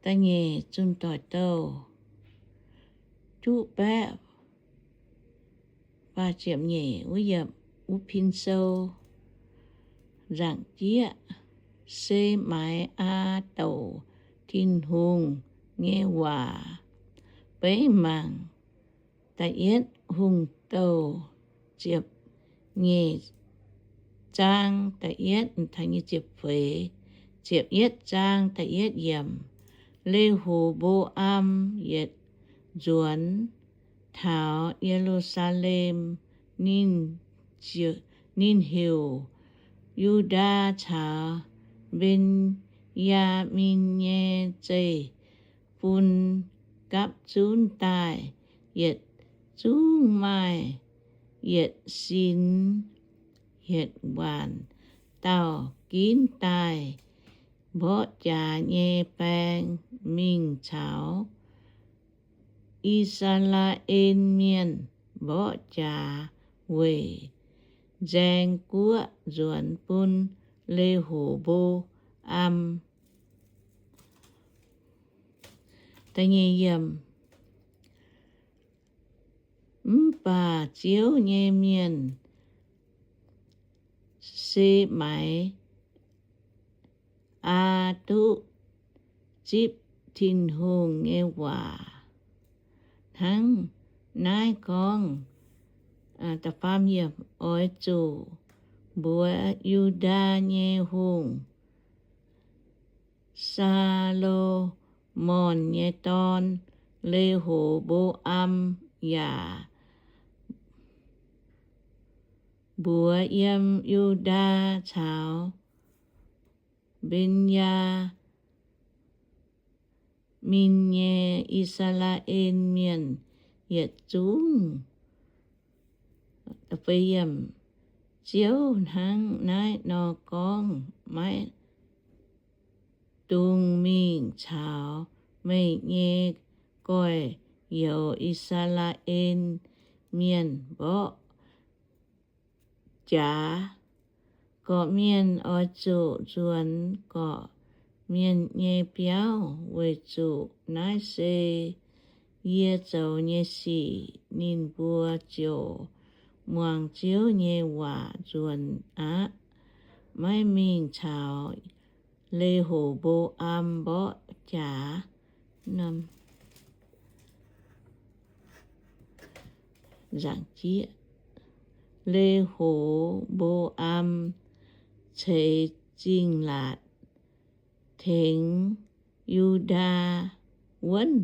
Da'nyeic zunh doic douh, juqv baeqv faah ziepc nyeic wuov yiemc, wuov pin sou, nzaangc jieqv, Se Maix Aa Douc Tin-Hungh Nyei Waac. Beiv mangc da'yietv Hungh Douh ziepc nyeic zaang da'yietv, ziepc feix, ziepc yietv zaang da'yietv yiemc. Le-Ho^mbo^am yietc nzuonx taux Ye^lu^saa^lem, ninh, ninh heuc Yu^ndaa caux Mben^yaa^min nyei zeiv-fun gapv zunv daaih, yietc zungv maaih yietc sinx yietc waanc dauh ginv daaih mborqv jaax nyei baeng mingh caux I^saa^laa^en Mienh mborqv jaax weic nzaeng guoqv nzuonx bun Le-Ho^mbo^am. Mv baac Ziouv nyei mienh, Se^mai^aa, duqv zipv Tin-Hungh nyei waac hnangv naaiv gorngv, oix zuqc mbuox Yu^ndaa nyei hungh, Saa^lo^morn nyei dorn, Le^ho^mbo^am, yaac mbuox yiem Yu^ndaa caux Mben^yaa^min nyei I^saa^laa^en Mienh yietc zungv, Ziouv hnangv naaiv nor gorngv, Maiv dungx mingh caux meih nyei gorx-youz, I^saa^laa^en Mienh, mborqv jaax. Gorqv-mienh oix zuqc nzuonx gorqv-mienh nyei biauv. Weic zuqc naaiv se yie zoux nyei sic. Ninh mbuo ziouc muangx Ziouv nyei waac nzuonx aqv. Maiv mingh caux Le^ho^mbo^am mborqv jaax. Le^ho^mbo^am ceix zingh laatc tengx Yu^ndaa wuonv.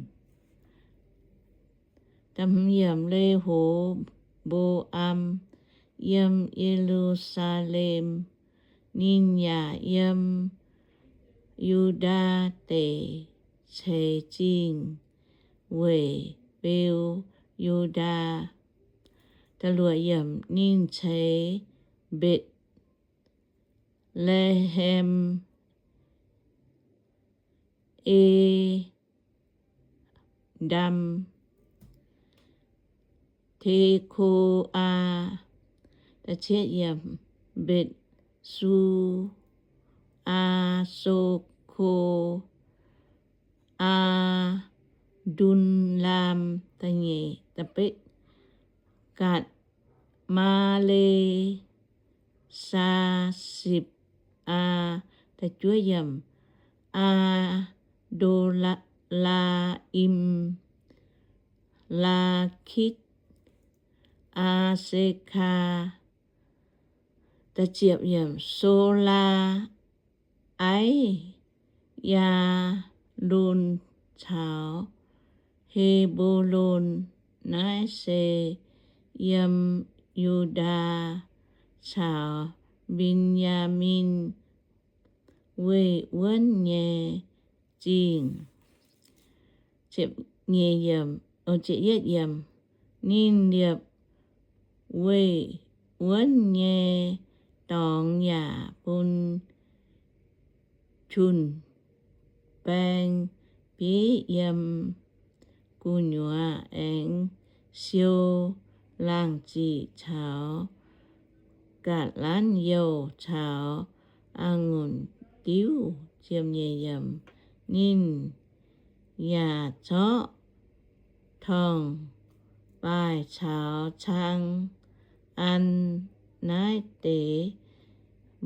Le^ho^mbo^am yiem Ye^lu^saa^lem. Ninh yaac yiem Yu^ndaa deic ceix zingh weic beu Yu^ndaa. Ninh ceix Mbetc^le^hem, E^ndam, Teko^aa, Mbetc^su, Aa, Soko, Aa^ndun^laam, Gatc, Maale, Saa^sipv, Aa, Aa^ndo^laa^im, Laakitv, Aa^sekaa, Solaa, Aiv, Yaalon caux He^mbo^lon. Naaiv se yiem Yu^ndaa caux Mben^yaa^min weih wuonv nyei zingh. Ninh liepc weih wuonv nyei dorngx yaac bun jun-baeng bieiv yiem gu'nyuoz aengx siou laangh ziqc caux ga'lanv youh caux a'ngunc diuv. Ninh yaac corc torngv-baaih caux cang an naaiv deix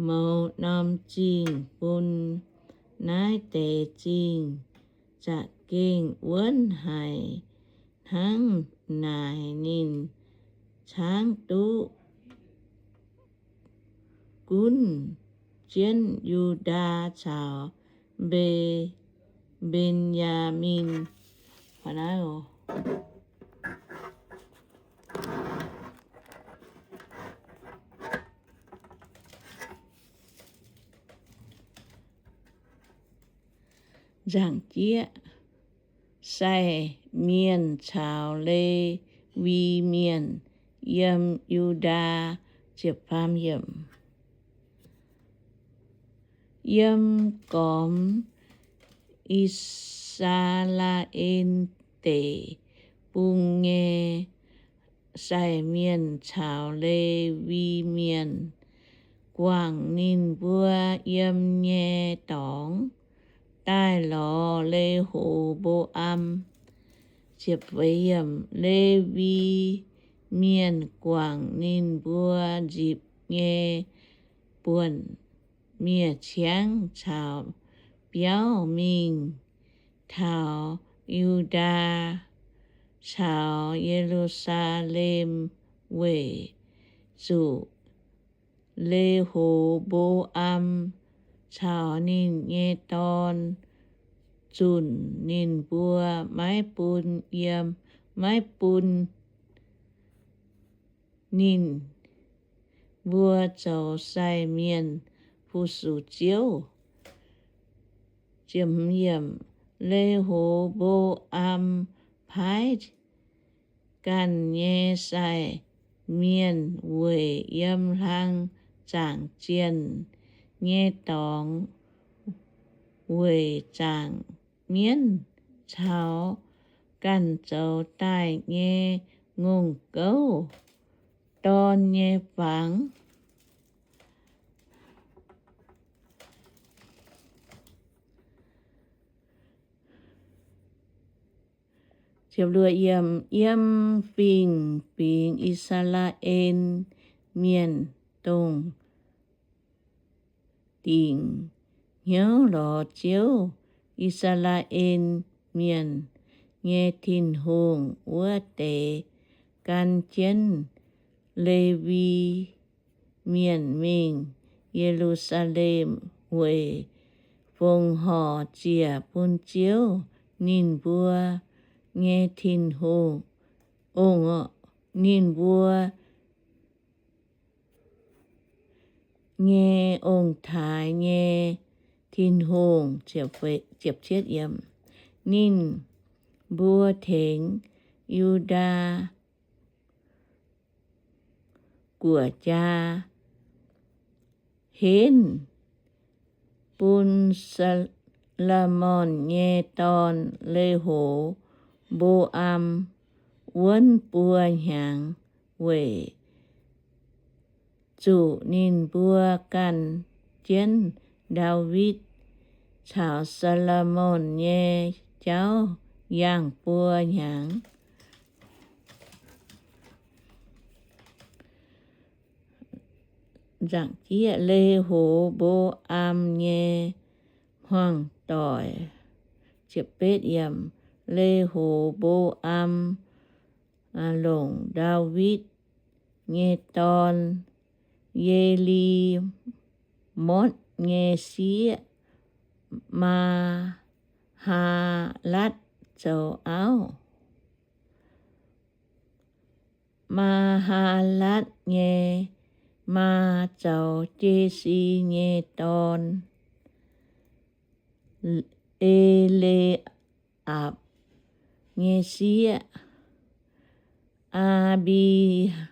mouz norm zingh bun naaiv deix zingh za'gengh wuonv haic hnangv naaic. Ninh caangv duqv gunv jienv Yu^ndaa caux Mbe-, Mben^yaa^min. Nzaangc jieqv, sai mienh caux Le^wi Mienh yiem Yu^ndaa. Yiem gormx I^saa^laa^en Deic-Bung nyei sai mienh caux Le^wi Mienh guangc ninh mbuo yiem nyei dorngx daaih lorz Le^ho^mbo^am. Le^wi Mienh guangc ninh mbuo nzipc nyei buonc miev-ciangv caux biauv mingh taux Yu^ndaa caux Ye^lu^saa^lem weic zuqc Le^ho^mbo^am caux ninh nyei dorn zunc ninh mbuo, maiv bun yiem, maiv bun ninh mbuo zoux sai mienh fu-sux Ziouv. Le^ho^mbo^am paaiv ganh nyei sai mienh weic yiem hlang zaangc zienh nyei dorngx, weic zaangc mienv caux ganh zoux daaih nyei ngongh gouv, dorn nyei fangx. Yiem fingx-fingx I^saa^laa^en Mienh, dongh dingc hnyouv lorz Ziouv, I^saa^laa^en Mienh, nyei Tin-Hungh wuov deix, gan jienv Lewi Mienh mingh Ye^lu^saa^lem weic fongc horc ziec bun Ziouv, ninh mbuo nyei Tin-Hungh, ong, ninh mbuo nyei ong-taaix nyei Tin-Hungh. Ninh mbuo tengx Yu^ndaa guoqv jaa henv bun Saa^lo^morn nyei dorn, Le^ho^mbo^am, wuonv buo hnyangx weic zuqc ninh mbuo gan jienv Ndaawitv caux Saa^lo^morn nyei jauv yangh buo hnyangx. Le^ho^mbo^am nyei hmuangv doic. Le^ho^mbo^am longc Ndaawitv nyei dorn, Ye^li^motv nyei sieqv, Maa^haa^latv, zoux auv. Maa^haa^latv nyei maa zoux Jesi nyei dorn, E^li^apc nyei sieqv, Aa^mbi^haa^ni.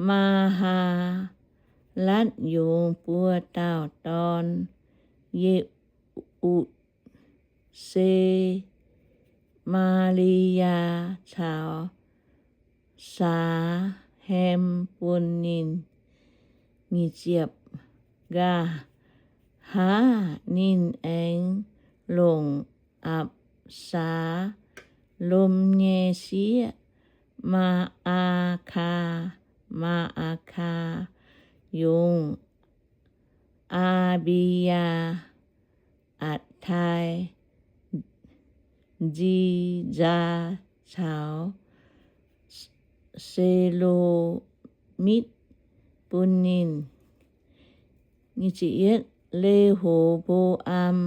Maa^haa^latv yungz buo dauh dorn, Ye^utv, Se^maa^li^yaa caux Saa^hem bun ninh. Nqa'haav Aav, ninh aengx longc Apc^saa^lom nyei sieqv, Maa^aa^kaa, Maa^aa^kaa, yungz Aa^mbi^yaa, Atc^tai, Nzi^nzaa caux Se^lo^mitv bun ninh. Le^ho^mbo^am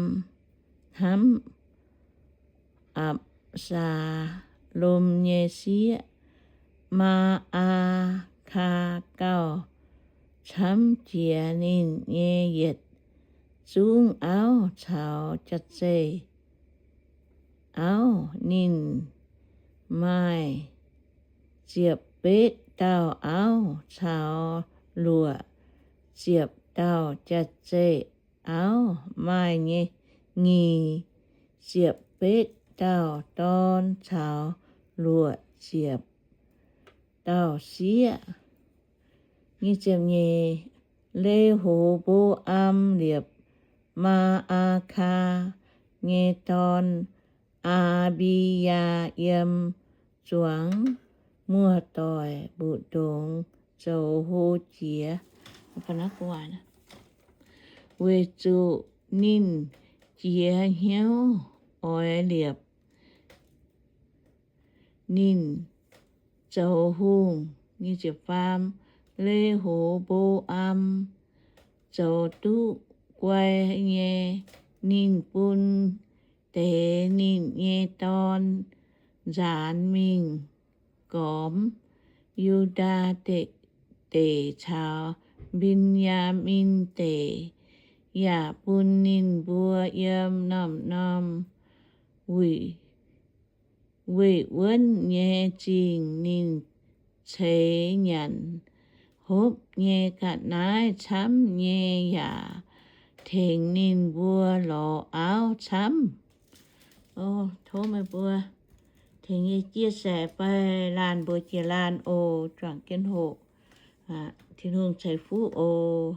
hnamv Apc^saa^lom nyei sieqv, Maa^aa^kaa, gauh camv jiex ninh nyei yietc zungv auv caux jaav-zeih auv. Ninh maaih ziepc betv dauh auv caux luoqc ziepc dauh jaav-zeih auv. Maaih nyic ziepc betv dauh dorn caux luoqc ziepc dauh sieqv. Le^ho^mbo^am liepc Maa^aa^kaa nyei dorn, Aa^mbi^yaa, yiem zuangx muoz-doic mbu'ndongx zoux hlo jiex, weic zuqc ninh jiex hnyouv oix liepc ninh zoux hungh. Le^ho^mbo^am zoux duqv guai nyei, ninh bun deix ninh nyei dorn nzaanx mingh gormx Yu^ndaa Deic caux Mben^yaa^min Deic, yaac bun ninh mbuo yiem norm-norm weih wuonv nyei zingh. Ninh ceix nyanc hopv nyei ga'naaiv camv nyei yaac tengx ninh mbuo lorz auv camv. Tov meih mbuo tengx yie chia sẻ fai laanh mbuox jiex laanh oc. Juangc jienv hoqc. Tin-Hungh ceix fuqv oc.